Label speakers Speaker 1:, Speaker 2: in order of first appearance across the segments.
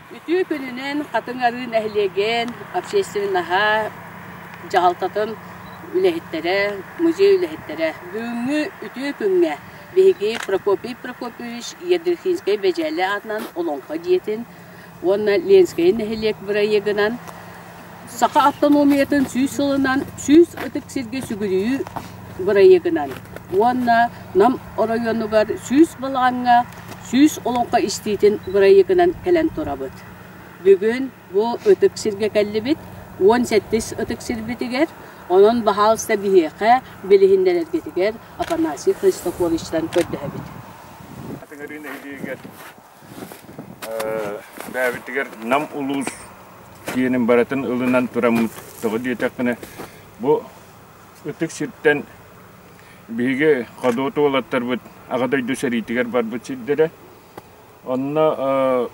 Speaker 1: Үтүө күнүнэн Хатыҥ Арыы нэһилиэгин общественноһа дьаһалтатын үлэһиттэрэ, музей үлэһиттэрэ бүгүҥҥү үтүө күҥҥэ биһиги Прокопий Прокопьевич Ядрихинскай Бэдьээлэ аатынан Олоҥхо дьиэтин уонна Ленскэй нэһилиэк бырайыагынан Саха автономиятын 100 сылынан 100 ытык сиргэ сүгүрүйүү бырайыагынан уонна Нам оройуонугар 100 балаҕаҥҥа 100 олоҥхо истиитин бырайыагынан кэлэн турабыт. Бүгүн бу ытык сиргэ кэллибит, 17-ис ытык сирбитигэр, онон баһаалыста биһиэхэ билиһиннэрэргитигэр Афанасий Христофоровичтан көрдөһөбүт.
Speaker 2: Атыҥырыы нэһилиэгэр бэйэбитигэр Нам улуус киэнин барытын ылынан тураммыт. Тоҕо диэтэхпинэ, бу ытык сиртэн биһиги ходуот уолаттарбыт Аҕа дойду сэриитигэр барбыт сирдэрэ. Онно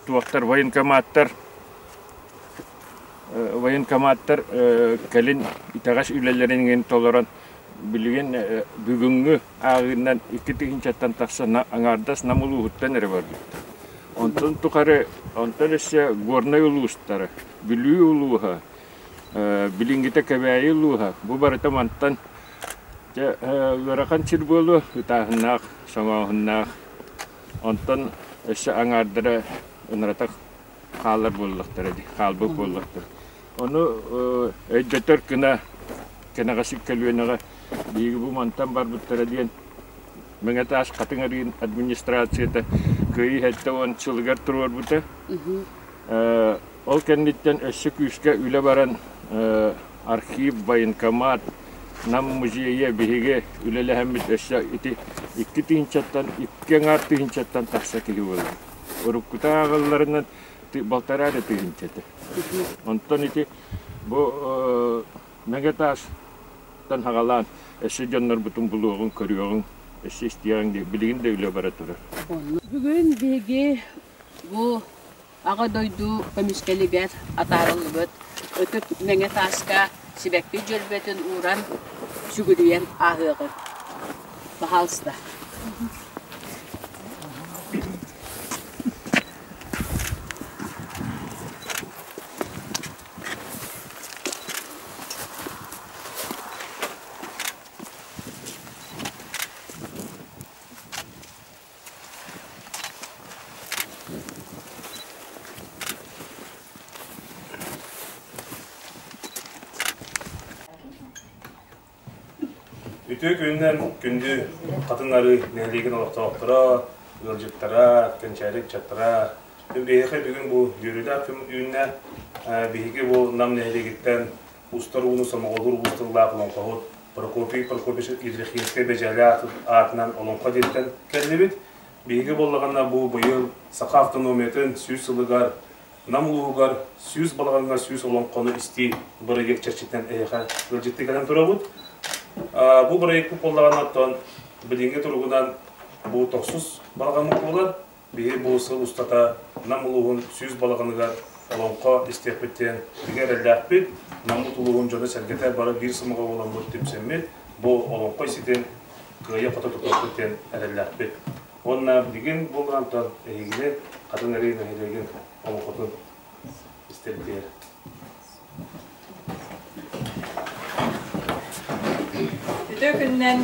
Speaker 2: туохтар военкоматтар военкоматтар кэлин итэҕэс үлэлэрин толорон билигин бүгүҥҥү ааҕыынан икки тыһыынчаттан тахса аҥаардас Нам улууһуттан эрэ барбыттар. Онтон тухары онтон өссө Горнай улуустара, Бүлүү улууһа, билиҥҥитэ Кэбээйи улууһа бу барыта мантан дьэ ыарахан сир буолуо, ытааһыннаах, соҥооһуннаах. Онтон өссө аҥаардара ынырата хаалар буоллахтара дии, хаалбыт буоллахтара. Ону өйдөтөр гына кэнэҕэсик көлүөнэҕэ биһиги бу мантан барбыттара диэн Мэҥэ Таас Хатыҥ Арыын администрацията Кыайыы 70 сылыгар туруорбута. Ол кэнниттэн өссө күүскэ үлэ баран архив, военкомат, Нам музейа биһиги үлэлэһэммит өссө ити икки тыһыынчаттан икки аҥаар тыһыынчаттан тахса киһи буолар. Уруккута ааҕылларынан балтараа эрэ тыһыынча этэ. Онтон ити бу Мэҥэ Таастан саҕалаан өссө дьоннорбутун булуоҕуҥ, көрүөҕүҥ, өссө истиэҕиҥ диэн билигин да үлэ бара турар.
Speaker 1: Бүгүн биһиги бу Аҕа дойду көмүскэлигэр атаарыллыбыт ытык Мэҥэ Тааска сибэкки дьөрбөтүн ууран сүгүрүйэн ааһыаҕыҥ. Пожалуйста.
Speaker 3: Үтүө күнүнэн күндү Хатыҥ Арыы нэһилиэгин олохтоохторо, ыалдьыттара, кэнчээри ыччаттара. Биһиэхэ бүгүн бу үөрүүлээх күн үүннэ. Биһиги бу Нам нэһилиэгиттэн устар ууну сомоҕолуур уус тыллаах олоҥхоһут Прокопий Прокопьевич Ядрихинскай Бэдьээлэ аатынан олоҥхо диэттэн кэллибит. Биһиги буоллаҕына бу быйыл Саха автономиятын 100 сылыгар Нам улууһугар 100 балаҕаҥҥа 100 олоҥхону истии бырайыак чэрчитинэн эһиэхэ ыалдьыттыы кэлэн турабыт. Бу бырайыакпыт буоллаҕына оттон билиҥҥи туругунан бу тохсус балаҕаммыт буолар. Биһи бу сыл устата Нам улууһун 100 балаҕаныгар олоҥхо истиэхпит диэн бигэ эрэллээхпит. Наммыт улууһун дьоно-сэргэтэ бары биир сомоҕо буоламмыт түмсэммит, бу олоҥхо иститин кыайа-хото тутуохпут диэн эрэллээхпит. Уонна билигин буоллаантан эһигини Хатыҥ Арыы нэһилиэгин олоҥхотун истэрбитигэр.
Speaker 4: Үтүө күнүнэн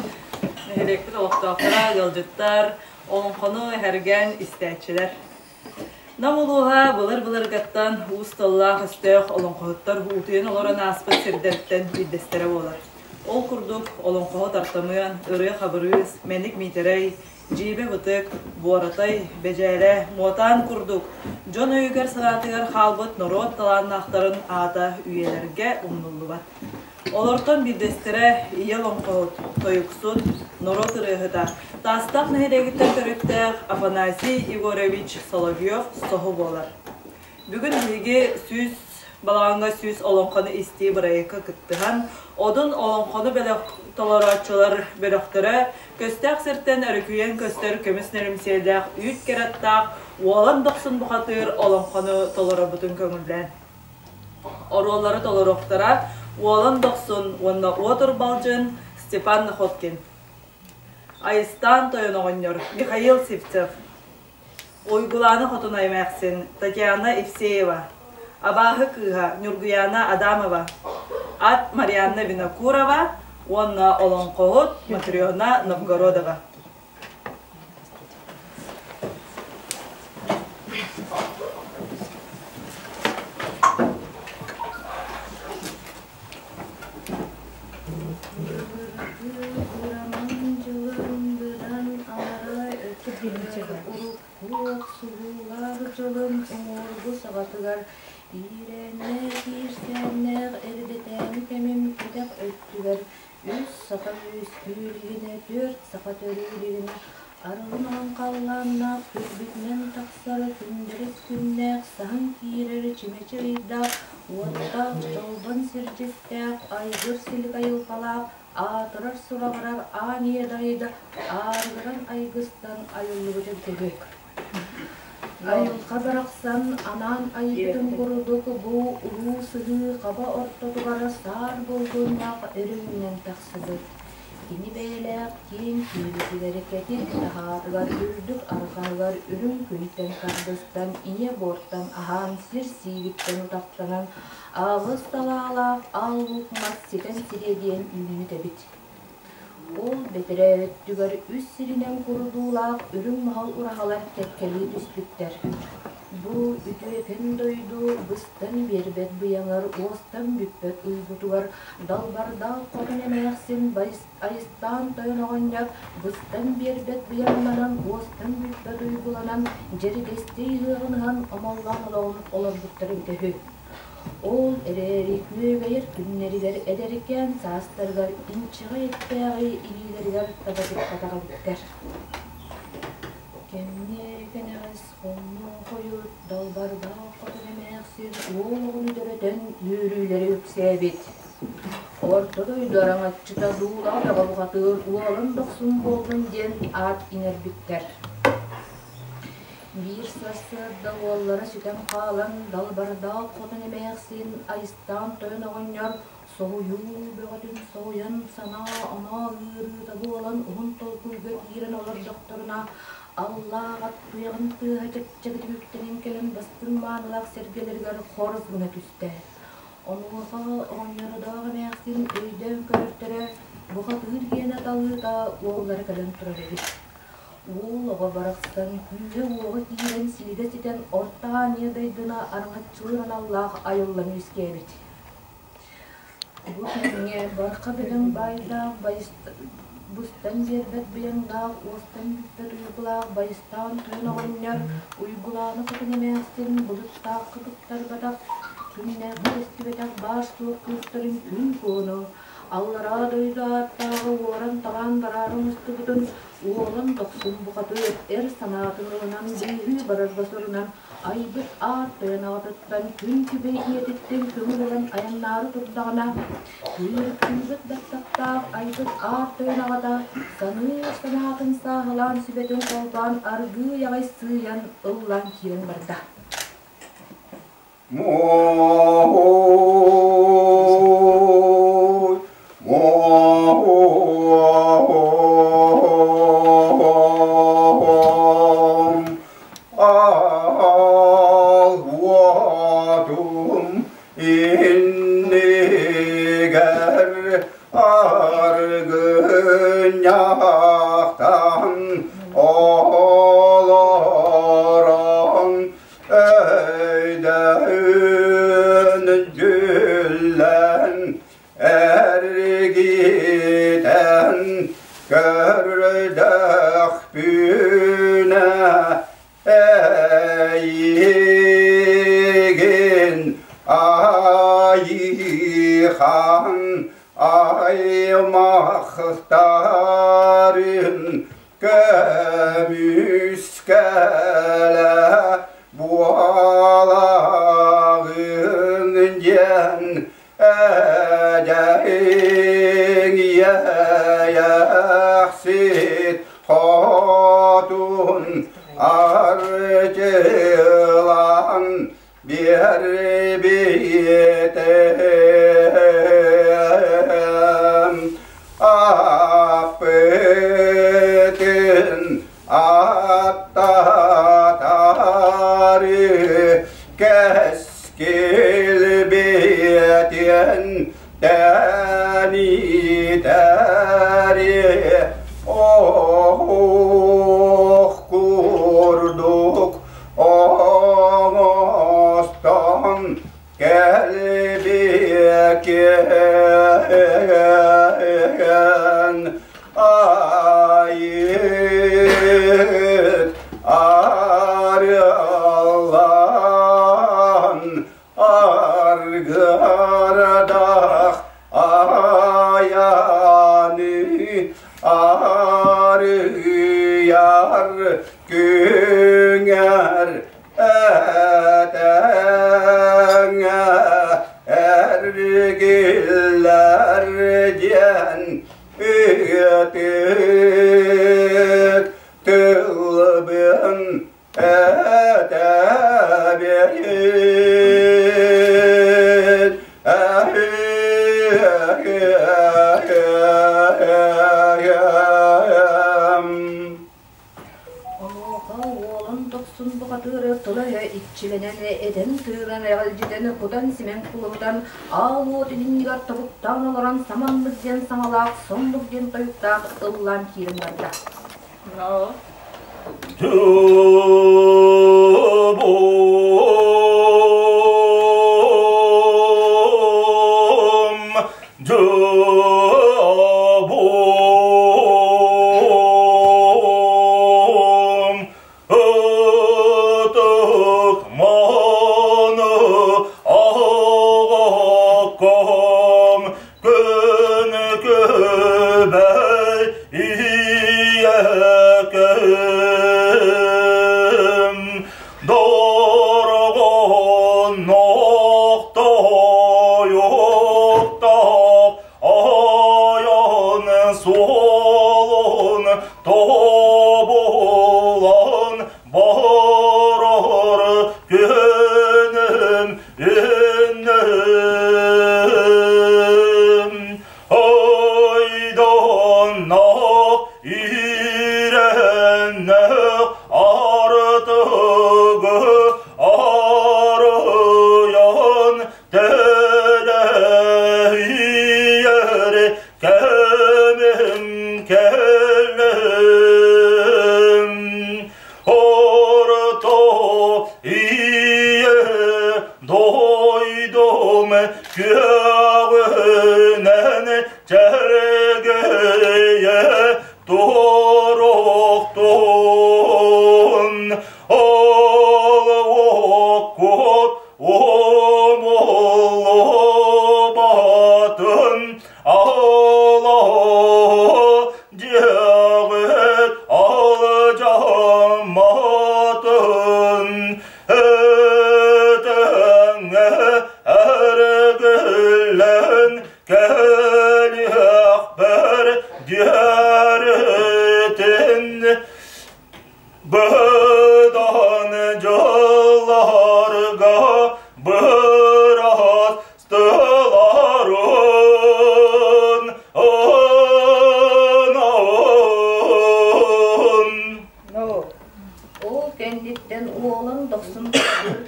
Speaker 4: нэһилиэкпит олохтоохторо, ыалдьыттар, олоҥхону эһэргэн истээччилэр. Нам улууһа былыр-былыргаттан уус тыллаах өстөөх олоҥхоһуттар уутуйан олорон ааспыт сирдэриттэн биирдэстэрэ буолар. Ол курдук олоҥхоһут Артамыан, Ырыа Хабырыыс, Мэник Миитэрэй, Дьиибэ Бытык, Буоратай, Бэдьээлэ, Муотаан курдук дьон өйүгэр-санаатыгар хаалбыт норуот талааннаахтарын аата үйэлэргэ умнуллубат. Олортон биирдэстэрэ ийэ олоҥхоһут, тойуксут, норуот ырыаһыта, Таастаах нэһилиэгиттэн төрүттээх Афанасий Егорович Соловьев-Соһу буолар. Бүгүн биһиги 100 балаҕаҥҥа 100 олоҥхону истии бырайыакка кыттыһан, Одун олоҥхону бөлөх толорооччулар бөлөхтөрө көстөөх сиртэн өрүкүйэн көстөр көмүс нөрүмсиэлээх үүт кэраттаах Уолан Дохсун бухатыыр олоҥхону толорорбутун көҥүллээн Оруоллары толоруохтара Уолан Дохсун уонна Уот Урбалдьын Степан Находкин, Айыстаан Тойон оҕонньор Михаил Сивцев. Уйгулаана Хотун эмээхсин Татьяна Евсеева, Абааһы кыыһа Ньургуйаана Адамова, Ат Марианна Винокурова уонна олоҥхоһут Матрена Новгородова.
Speaker 5: Урукку охсуһуулаах дьылын уҥуоргу саҕатыгар иирээннээх иирсээннээх эрдэтээҥи кэмим кэтэх өттүгэр үс саха үөскүүр илигинэ, түөрт саха төрүүр илигинэ арылынан халлааннаах күлбүтүнэн тахсар күндэлэс күннээх саһан киирэр чүмэчи ыйдаах уоттаах чолбон сирдьиттээх айгыр силик айылҕалаах аатырар сураҕырар аан ийэ дайда аарыгыран айгыстан айыллыбыт эбитэ Айылҕа барахсан анаан айбытын курдук бу улуу сыһыы хаба ортотугар саар булгунньах өрүһүнэн тахсыбыт. Кини бэйэлээх киэҥ киэлитигэр кэтит таһаатыгар үрдүк арҕаһыгар үрүҥ күнтэн тардыстан ийэ буортан аһаан сир сиигиттэн утахтанан аҕыс салаалаах аал луук мас ситэн сириэдийэн үүммүт эбит. Ол бэтэрээ өттүгэр үс сиринэн курдуулаах үрүҥ моһол ураһалар кэккэлии түспүттэр. Бу үтүөкэн дойду быстан биэрбэт быйаҥар, уостан бүппэт уйгутугар далбардаах хотун эмээхсин айыстаан тойон оҕонньор быстан биэрбэт быйаҥнанан, уостан бүппэт уйгуланан, дьэригэстии ыһыаҕын ыһан омоллоон олоҕун олорбуттар эбитэ үһү. Ол эрээри күөгэйэр күннэригэр эдэркээн саастарыгар инчэҕэй эттээҕи илиилэригэр таба туппатах эбиттэр. Кэмниэ кэнэҕэс хоммуо хойут далбардаах хотун эмээхсин уол оҕону төрөтөн үөрүүлэрэ үксээбит. Орто дойду араҥаччыта дуулаҕа бөҕө бухатыыр уолун дохсун буоллун диэн аат иҥэрбиттэр. Биир сарсыарда уоллара сүтэн хаалан, далбардаах хотун эмээхсин айыстаан тойон оҕонньор соһуйуу бөҕөтүн соһуйан, санаа-оноо ыарыыта буолан уһун толкуйга киирэн олордохторуна, аллаах ат туйаҕын тыаһа чэпчэкитик үктэнэн кэлэн бастыҥ маанылаах сэргэлэригэр хорус гына түстэ. Онуоха оҕонньордоох эмээхсин өйдөөн көрөртөрө, бухатыыр гиэнэ талыыта уоллара кэлэн турар эбит. Уол оҕо барахсан күүһэ-уоҕа киирэн силигэ ситэн Орто Аанньа дойдуна араҥаччылыыр аналлаах айыллан үөскээбит. Бу кэмҥэ барха бөдөҥ баайдаах быстан биэрбэт быйаҥнаах, уостан бүппэт уйгулаах байыстаан тойон оҕонньор Уйгулаана хотун эмээхсин былыттаахха туттарбатах, күннээххэ көстүбэтэх баар-суох кыыстарын күн куону Аллараа дойду ааттааҕы уоран-талаан бараары оҥостубутун уолан дохсун бухатыыр эр санаатын ылынан быыһыы барарга сорунан айбыт аат тойон аҕатыттан күн күбэй ийэтиттэн көҥүл ылан айаннаары турдаҕына кыырыктыйбыт баттахтаах айбыт аат тойон аҕата саныыр санаатын сааһылаан сүбэтин холбоон аргыый аҕай сыыйан ыллаан киирэн барда.
Speaker 6: Моой, моом, аал уотум иннигэр аргынньахтан олорон Өйдөөн дьүллэн эргитэн көрдөхпүнэ эйигин айыхан аймахтарын көмүскэлэ буолаҕын диэн эдьиҥ иэйэхсит хотун арчылаан биэрбитим аппытын аттатан Ох курдук оҥостон кэлбиэкэн айыт арыаллаан аргыардах айаны арыйар күҥэр этэҥҥэ эргиллэр диэн ытык тылбын этэбин.
Speaker 5: Онуоха уолун дохсун бухатыыры тыла-өһө иччилэнэн, этэн-тыынан эҕэлдьитэн, кутан-симэн кулутан, аал уот иннигэр тобуктаан олорон саманнык диэн саҥалаах, соннук диэн тойуктаах ыллаан киирэн барда.
Speaker 4: Браво!
Speaker 3: Дьобум, ытык маны аҕаккам күн күбэй ийэкэм дорогоннохтойуктах айан суолун тобулан барар күнүм үннүм айданнах иирэннэх артыгы арыйан тэлэһийэр кэмим кэллим орто ийэ дойдум күөҕүнэн чэргэйэ туруохтун олуоккут умуллубатын алаа дьиэҕит алдьамматын этэҥҥэ эргиллэн кэлиэхпэр диэритин быдан дьылларга бырастыларын ынан.
Speaker 5: Ол кэнниттэн уолун дохсун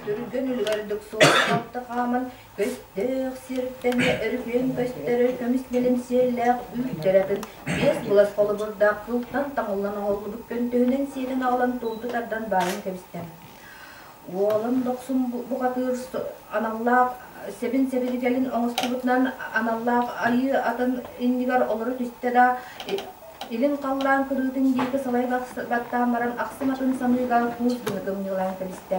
Speaker 5: түргэн үлүгэрдик суолу хааман Көстөөх сиртэн өрүкүйэн көстөр көмүс нэлэмсиэллээх үүт дьаратын биэс былас холобурдаах кылтан таҥыллан оҥоһуллубут көнтөһүнэн сиэтэн аҕалан туомту тардан баайан кэбистэ. Уолун дохсун бухатыыр аналлаах сэбин-сэбиргэлин оҥостубутунан аналлаах айыы атын иннигэр олоро түстэ да, илин халлаан кырыытын диэки салай баттаан баран ахсым атын самыыга куус гына кымньыылаан кэбистэ.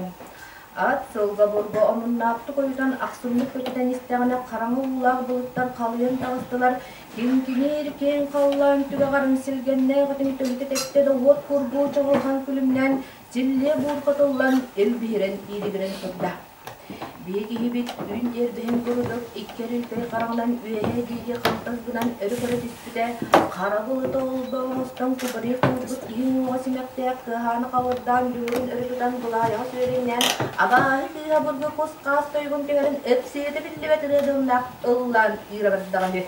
Speaker 5: Ат сылга бурга омуннаахтык ойутан ахсымнык көтүтэн истэҕинэ хараҥа уулаах былыттар халыйан таҕыстылар, киҥкиниир киэҥ халлаан түгэҕэр силгэннээх этиҥ төлүтэ тэптэ да уот курбуу чаҕылҕан күлүмнээн силлиэ буурҕатыллан илбиһирэн ииригирэн турда. Биһи киһибит үүн тиэрбэһин курдук икки эрилкэй хараҕынан үөһээ диэки хантас гынан өрө көрө түспүтэ, хара былыты олбо оҥостон кубарыйа куурбут киһи уҥуоҕа симэхтээх кыаһааны хабырдаан дүҥүрүн өрө тутан былаайаҕа сүөрэҥнээн абааһы кыыһа бургу кус-хаас тойугун түһэрин ыпсыыта биллибэт ырыа дыымнаах ыллаан ыыра бардаҕа үһү.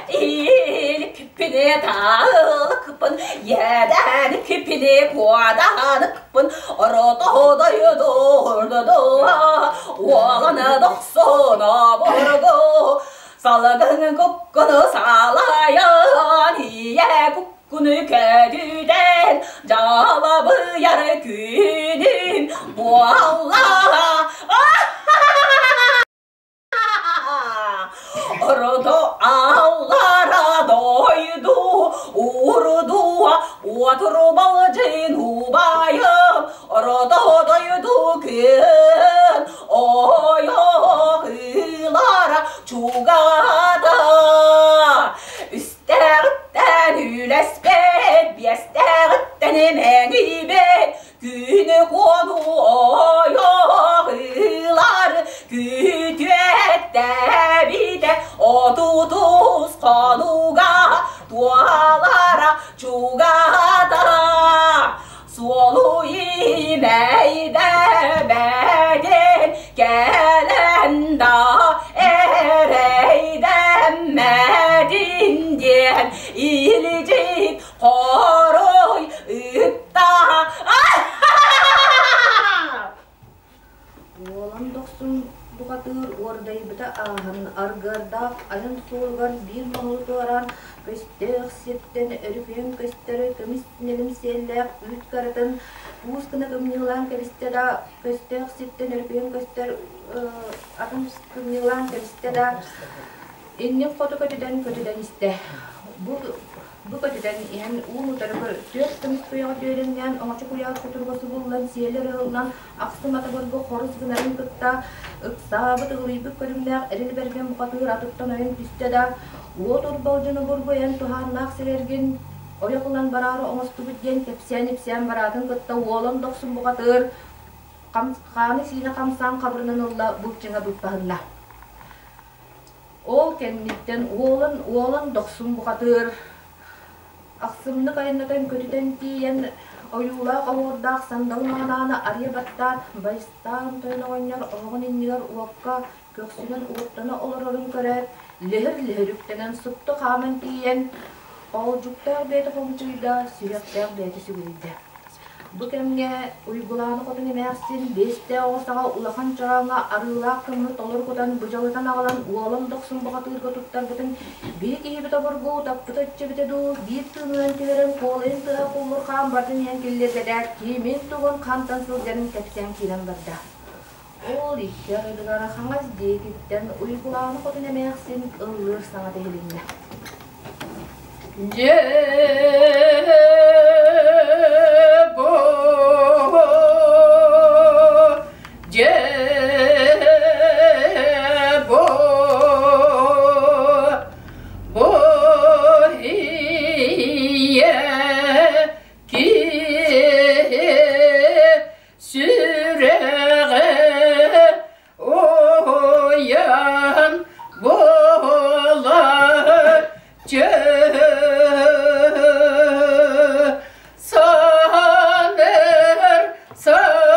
Speaker 1: Иликпине таалыкпын, иэдэникпине куодааныкпын, оротоодойдуордодуа, уолана дохсуна борго. Салгын куккуну салайан, ийэ куккуну көдүтэн, дьалабыйар күнүм буолла. Ордо аллара дойду урдуа уотурбалдьын убайым ордо дойду күн ойоҕылара чугата үстээҕиттэн үлэспэт биэстээҕиттэн мэҥийбэт Күнү куону ойоҕылар күтүөттэбитэ отутус хонуга туолара чугата суолу имэйдэбэтин кэлэн да эрэйдэммэтин диэн илдьит Хоруй ыытта.
Speaker 5: Уолан дохсун бухатыыр уордайбыта ааһан, аргыардаах айан суолугар биир моһолу туораан, көстөөх сиртэн өрүкүйэн көстөр көмүс нэлим сиэллээх үүт каратын уус гына кымньыылаан кэбистэ да, көстөөх сиртэн өрүкүйэн көстөр атын кымньыылаан кэбистэ да, иннин хоту көтүтэн көтүтэн истэ. Бу Бу көтүтэн иһэн уун-утары түөрт көмүс куйаҕы түөрэҥнээн оҥочо куйаар кутуруга субуллан сиэлэ ырыһыллан ахсым атабырга хорус гынарын кытта ыксаабыт ыгылыйбыт көрүҥнээх эрил бэргэн бухатыыр атыттан ойон түстэ да уот урбалдьыны бургуйан туһааннаах сирэргин ойох ылан бараары оҥостубут диэн кэпсээн-ипсээн бараатын кытта уолан дохсун бухатыыр хааны-сиини хамсаан хабырынан ылла былчыҥа быппаһынна. Ол кэнниттэн уолан уолан дохсун бухатыыр ахсымнык айаннатан көтүтэн тиийэн ойуулаах оһуордаах сандал маҕанааны арыйа баттаат байыстаан тойон оҕонньор оһоҕун иннигэр уокка көхсүнэн уоттана олорорун көрөөт лөһөр-лөһөр үктэнэн супту хааман тиийэн хоолдьуктаах бэйэтэ хомучуйда сүһүөхтээх бэйэтэ сүгүрүйдэ Бу кэмҥэ Уйгулаана хотун эмээхсин биэстээх оҕо саҕа улахан чорооҥҥо арыылаах кымыһы толору кутан быдьалытан аҕалан уолун дохсун бухатыырга туттарбытын биир киһибит обургу утаппыта иччибитэ дуу, биир тыынынан түһэрэн куолайын тыаһа куллурхаан бардын иһэн киллэрбэтэ, кимин-тугун хантан сылдьарын кэпсээн киирэн барда. Ол икки ардыгар хаҥас диэкиттэн Уйгулаана хотун эмээхсин ыллыыр саҥата иһилиннэ. Дьэ, бу, дьэ, бу, бу ийэ киһи Сүрэҕэ уйан буолаччы саныр санаабын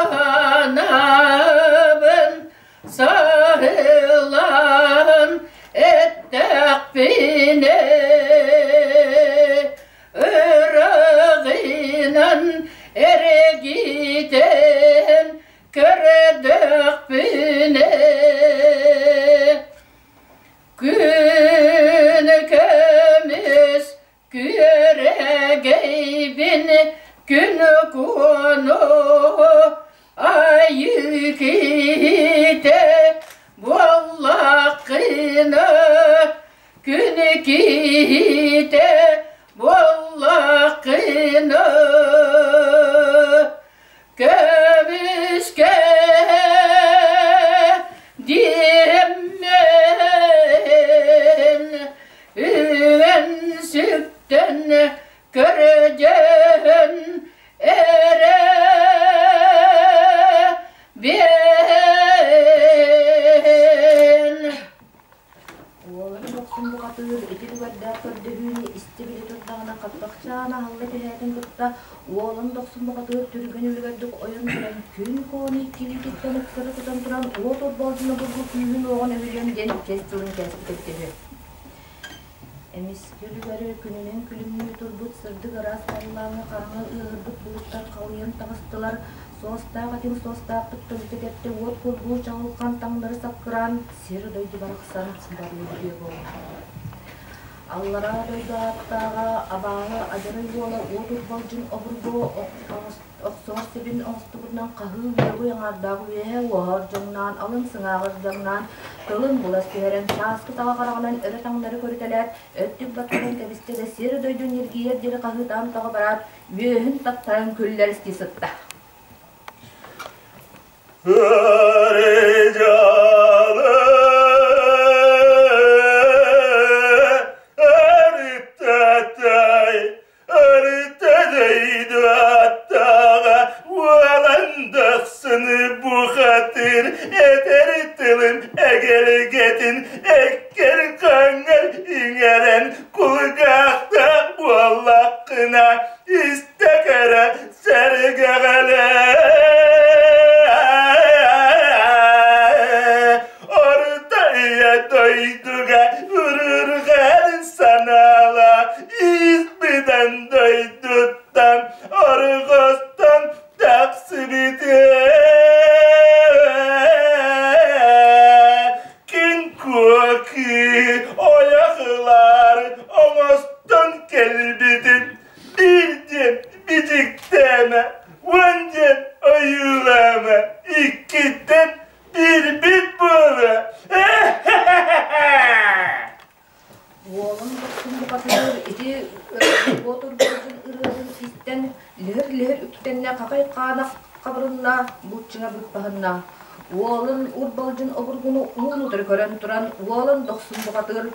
Speaker 5: сарылан эттэхпинэ Ырыгынан эргитэн көрдөхпүнэ Күн көмүс күөрэгэйбин күн куону айыы киһитэ буоллаххына Күн киһитэ буоллаххына көмүскэ диэммин үөн сүктэн көрдьөһөн эрэ биэн Уолан дохсун бухатыыр ити түгэрдээх көрдөһүүнү истэ-билэ турдаҕына хаппахчаан аһылла түһээтин кытта уолан дохсун бухатыыр түргэн үлүгэрдик ойон туран күн куону иккилиититтэн ыксары тутан туран уот урбалдьына бургу күүһүн-уоҕун өһүлүөм диэн кэс тылын кээспит эбитэ үһү. Эмискэ үлүгэри күнүнэн күлүмнүү турбут сырдык ыраас халлааҥҥа хараҥа ыаһырбыт былыттар халыйан таҕыстылар, суостаах этиҥ суостаахтык төлүтэ тэптэ уот курбуу чаҕылхан таҥнары саккыраан сир-дойду барахсан барыы бүтүө буолла. Аллараа дойду ааттааҕа абааһы адьарай уола уот урбалдьын обургу охсуһар сибин оҥостубутунан хаһыы үөҕүй аҥаардаах үөһэ уоһар дьоҥноон алын сыҥааҕар дьоҥноон тылын булас түһэрэн сааскы таҕа хараҕынан өрө таҥнары көрүтэлээт өттүк баттаһан кэбистэ да сир-дойду ньиргийэр диэри хаһыытаан тоҕо бараат үөһүн таптаран күллэристии сытта.
Speaker 7: Бухатыр этэр тылын эгэлгэтин эккэр хаҥҥар иҥэрэн кулгаахтаах буоллаххына истэ кэрэ сэргэҕэлээ Орто ийэ дойдуга урурҕар санаала испитэн дойдуттан орҕостон тахсыбыты Күн куоки ойохлар оҥостон кэлбитин биирдиэн бичиктээмэ, уон диэн ойуулаама, иккиттэн биирбит буолуо.
Speaker 5: Уолун дохсун бухатыыр ити Боотур Боотун ырыатын истэн лиһир-лиһир үктэннэ хахай хаана хабырынна, буччуҥа быппаһынна. Уолун урбалдьын обургуну уун утары көрөн туран уолун дохсун бухатыыр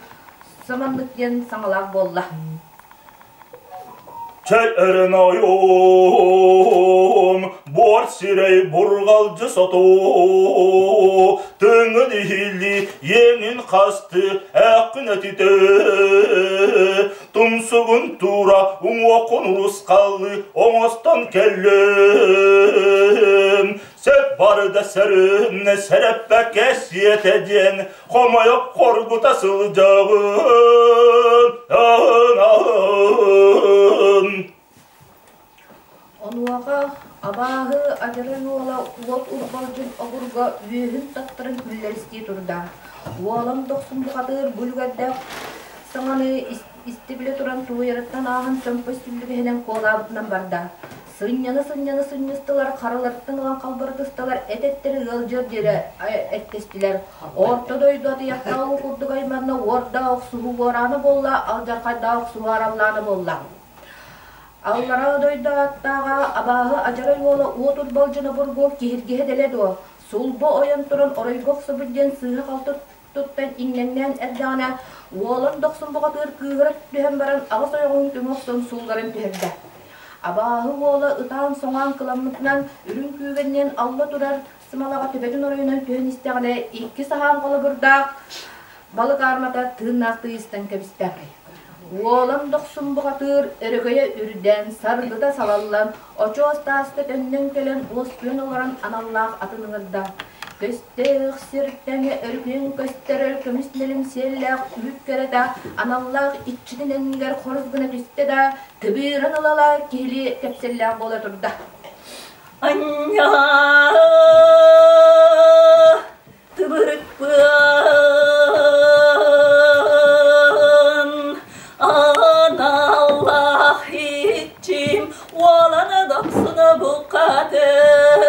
Speaker 5: саманнык диэн саҥалаах буолла.
Speaker 7: Чэй эрин ойуум, буор сирэй бурҕалдьы сотуу, тыҥын иһилли иэҥин хасты ээххин этитэ, тумсугун туура уҥуоххун урусхаллыы оҥостон кэллим. Сөп барыда сөрүннэ сэрэппэккэ сиэтэ диэн хомойо хоргута сылдьаҕын аһын
Speaker 5: Онуоха абааһы адьарай уола уот урбалдьын обурга үөһүн таттаран күллэристии турда. Уолан дохсун бухатыыр бу үлүгэрдээх саҥаны истибилэ туран тулуйарыттан ааһан чөмпөс сүллүгэһинэн куолаабытынан барда. Сынньана-сынньана сынньыстылар, хараларыттан ылан халбарытыстылар, эт-эттэри ыалдьыар диэри эттэстилэр. Орто дойду атыйахтаах уу курдук айманна, уордаах охсуһуу уораана буолла, алдьархайдаах охсуһуу араллаана буолла. Аллараа дойду ааттааҕа абааһы адьарай уола уот урбалдьына бургу киһиргэһэ дэлэ дуо, сулбу ойон туран оройго охсубут диэн сыыһа-халты туттан иҥнэҥнээн эрдэҕинэ, уолун дохсун бухатыыр кыыһыра түһэн баран аҕыс ойоҕоһун түҥэ охсон суулларан түһэрдэ. Абааһы уола ытаан-соҥоон кыламмытынан үрүҥ күүгэнинэн алла турар сымалаҕа төбөтүн оройунан түһэн истэҕинэ икки саһаан холобурдаах балык аармата тыыннаахтыы истэн кэбистэ. Уолан дохсун бухатыыр өрөгөйө үрдэн, саргыта салаллан, очуос тааска төннөн кэлэн уоскуйан олорон аналлаах атын ыҥырда. Көстөөх сир тэҥэ өрүкүйэн көстөрөр көмүс нэлим сиэллээх үүт кэрэтэ аналлаах иччитин иннигэр хорус гына түстэ да, тыбыыран ыла-ыла киһилии кэпсэллээх буола турда.
Speaker 1: Анньаа тыбырыкпын аналлаах иччим уоланы дохсуну бухатыр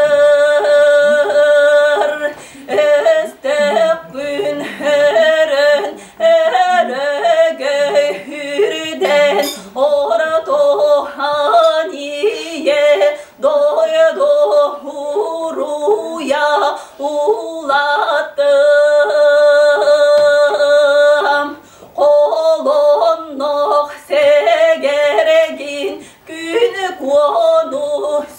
Speaker 1: өстөөх күн өрөн өрөгөй үрдэн оротохан ийэ дойду уруйа улаттым Холоннох сэгэрэгин күн куону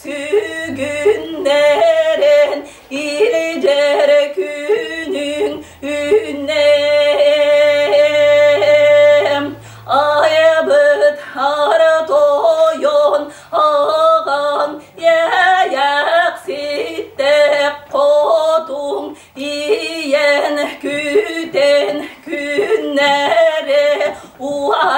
Speaker 1: сүгүннэрэн илдьэр күнүн үннэм айбыт хара тойон аҕаҥ иэйэхситтээх хотуҥ ийэн күтэн күннэри уа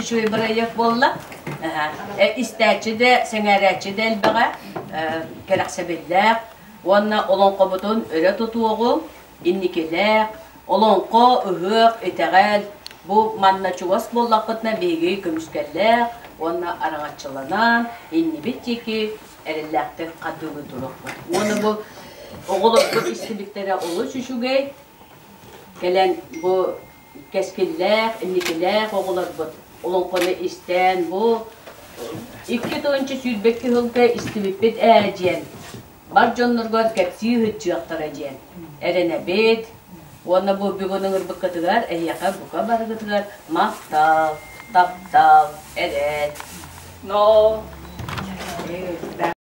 Speaker 8: үчүгэй бырайыак буолла. Истээччи да, сэҥээрээччи да элбэҕэ, кэрэхсэбиллээх уонна олоҥхобутун өрө тутуоҕу, инникилээх, олоҥхо, ыһыах, итэҕэл бу манна чугас буоллахпытына биһиги көмүскэллээх уонна араҥаччыланан иннибит диэки эрэллээхтик хардыылыы туруохпут. Уонна бу оҕолорбут истибиттэрэ олус үчүгэй. Кэлэн бу кэскиллээх, инникилээх оҕолорбут олоҥхону истэн бу 2022 сылга истибиппит ээ диэн бар дьонноргор кэпсии сылдьыахтара диэн эрэнэбит уонна бу бүгүн ыҥырбыккытыгар эһиэхэ бука барыгытыгар махтал, таптал, эрэл.
Speaker 4: Но.